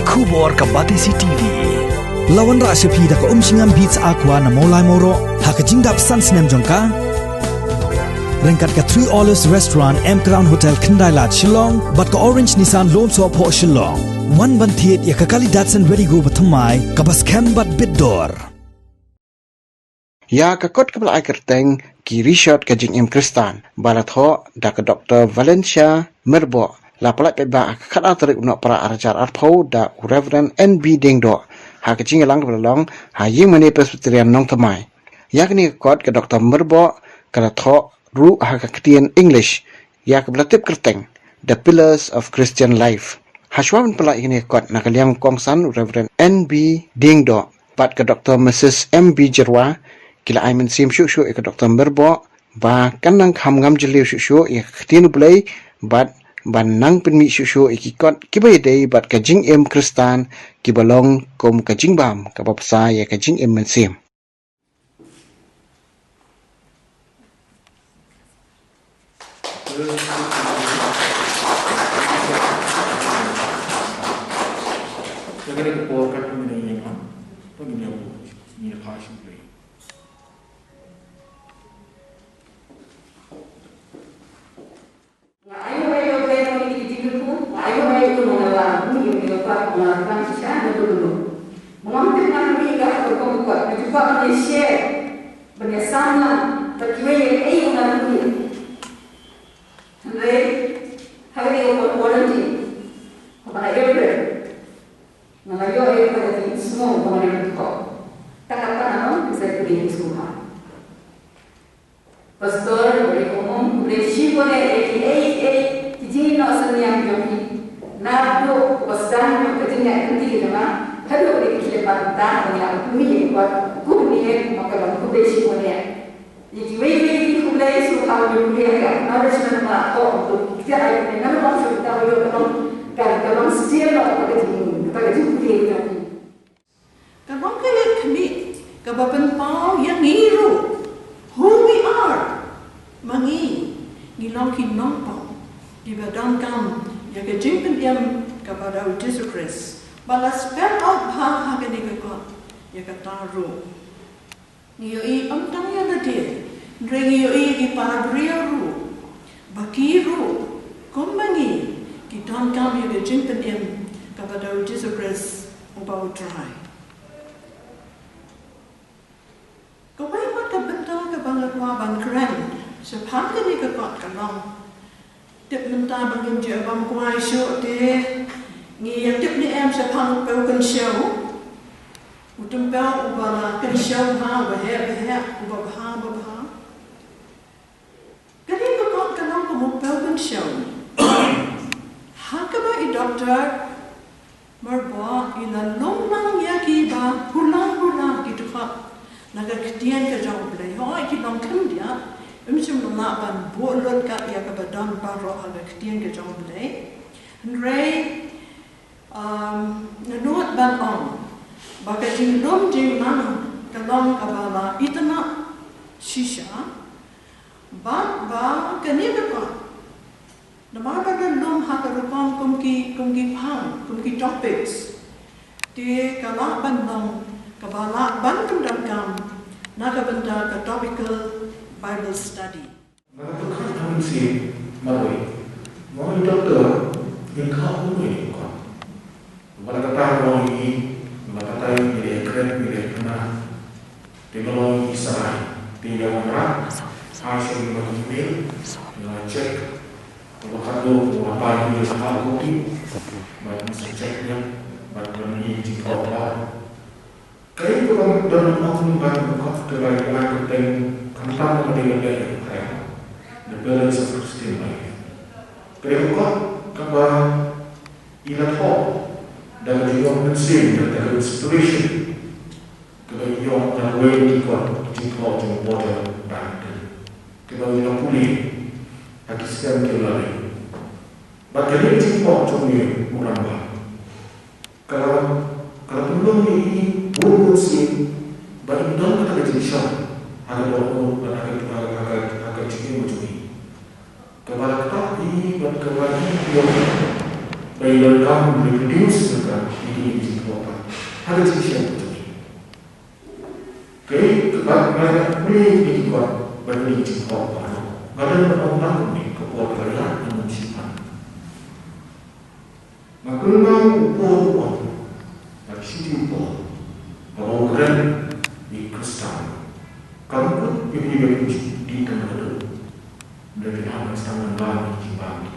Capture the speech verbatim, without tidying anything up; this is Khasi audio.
Khubor ka Batesi T V. La wanrah sha phi da ka Umshngam Beats Aqua na Mawlai Mawroh ha ka jingdap san snem jong ka. Ryngkat ka Three Olives Restaurant, M Crown Hotel, Khyndai Lad, Shillong, bad ka Orange Nissan Lumsohphoh, Shillong. Wan ban thied ïa ka kali Datsun Redi-GO bathymmai kaba skhem bad bit dor. Ïa ka kot kaba la ai kyrteng Ki Rishot ka Jingim Khristan ba la thoh da ka Doktor Valencia Myrboh la pyllait paidbah ha ka khatar tarik u Nohprah arhajar arphew da u Reverend N B Diengdoh ha ka jingïalang kaba la long ha Ïingmane Presbyterian Nongthymmai. Ïa kane ka kot ka Doktor Myrboh ka la thoh ruh ha ka ktien English ïa kaba la tip kyrteng The Pillars of Christian Life. Hashwa ban pyllait ïa kane ka kot, na ka liang u kongsan u Reverend N B Diengdoh bad ka Doktor Mrs M B Jyrwa ki la ai mynsiem shuh shuh ïa ka Doktor Myrboh ba kan nang kham ngam jylliew shuh shuh ïa ka ktien U Blei bad ban nang pynmih shuh shuh ïa ki kot kiba ïadei bad ka jingim Khristan, kiba long kum ka jingbam kaba bsa ïa ka jingim mynsiem. Nga ayu ayu kay mo ni jingkhu, nga ayu ayu mo na la, mo ni ni pa mo na kan sha na tu tu. Mo ngam tip nga ni ka ko ko ko, na tu pa mo ni share, mo ni sam na, ta ki wei ayu na mo ni. Hynrei ha ka dei ka quality kaba nga ïoh. Nga la ïoh ïa ka dei ka sngew kaba nga ïoh. Ta ka ta na no, kisai ka dei ka sngew ha. Pastor, bari kumum, bari shibun ïa ki ei ei ki jingnoh synñiang jong ki. Naduh ba sdang ka jingïaid lynti jong nga haduh ba ki leit ban tang ban ïa pynmih ïa ki kot kumne, ma ka long khublei shibun ïa. Ïa kiwei kiwei ki khublei sngewbha ban ïa pule ha ka acknowledgement ba la thoh, to kita ai pynban na long shu kita ba ïoh ka long ka, ka long still long ka jing, ka jingpule ka jong ki. Ka long ka ïakhmih kaba pynpaw ïa ngi ruh who we are. Ma ngi, ngi long ki nongpop kiba donkam ïa ka jingpynim kaba da u Jisu Khrist ba la spell out bha ha kane ka kot ïa kata ruh. Ngi ïohi ym tang ïa lade, hynrei ngi ïohi ïa ki para briew ruh, ba ki ruh kum ma ngi ki donkam ïa ka jingpynim kaba da u Jisu Khrist uba U Trai. Kawei pat ka bynta kaba nga kwah ban kren shaphang kane ka kot ka long, tip mynta ba ngim ju bam kwai shuh te, ngi ïa tip ne em shaphang u pew kynshew? U tympeu uba la kynshew bha, uba heh bha heh, uba bha bha bha. Kane ka kot ka long kum u pew kynshew. Ha kaba i Doktor Myrboh i la lum lang ïa ki ba hula hula ki dkhot na ka ktien ka jong U Blei. Hooid, ki long khyndiat, ym shym la lah ban buh lut kat ïa kaba don baroh ha ka ktien ka jong U Blei. Hynrei, um, nga nud ban ong ba ka jinglum jinglang ka long kaba la itynnad shisha. Bad ba kane ka kot, namar ba ka lum ha ka rukom kum ki, kum ki phang, kum ki topics, te ka lah ban long kaba lah ban pyndonkam na ka bynta ka topical Bible study. Nga la pyrkhat ha mynsiem marwei, ma i doktor, ngin khot kumno ïa ka kot? Ba la kata nga ong ïa i, ba la kata ngi dei kren, ngi dei kren. Te nga ong ïa i Sarai, te ïa wanrah ha sha ïa ka email, nga check. Ba la kata nga ong ïa i, ba la kata, bad nga sa check ïa, bad nga ong ïa i, jingkot ba. Kaei kaba don ha ka kot, kaba ïa kyrteng, khamtam kaba dei ka dei, The Pillars of Christian Life. Kaei ka kot kaba i la thoh da ka jingïoh mynsiem, da ka inspiration kaba i ïoh na kawei na ki kot jingthoh jong u Walter Martin, kaba i la pule ha ki snem kiba la dep. Bad kane ka jingthoh jong u Rangbah ka la, ka la pynlong ïa i bun bun sien ba in don kata ka jingshai ha ka dohnud bad ha ka, ha ka, ha ka, ha ka jingim jong i. Kaba la ktah ïa i bad kaba i ïoh ba i don ka Reproduce na ka ïa ki jingthoh pat ha ka jingshem ka jong ki. Kaei kaba nga ïa pule ïa ki kot bad ïa ki jingthoh pat, nga don ban ong lang kumne, ka por ka la ïaid, ngam shym pan. Nga kynmaw u Paul u ong, bad shi taïew u Paul, haba u kren ïa ki Khristan, kam kut ïa ki ba ki dih tang naduh. Hynrei ki hap ban sdang ban bam ïa ki jingbam ki.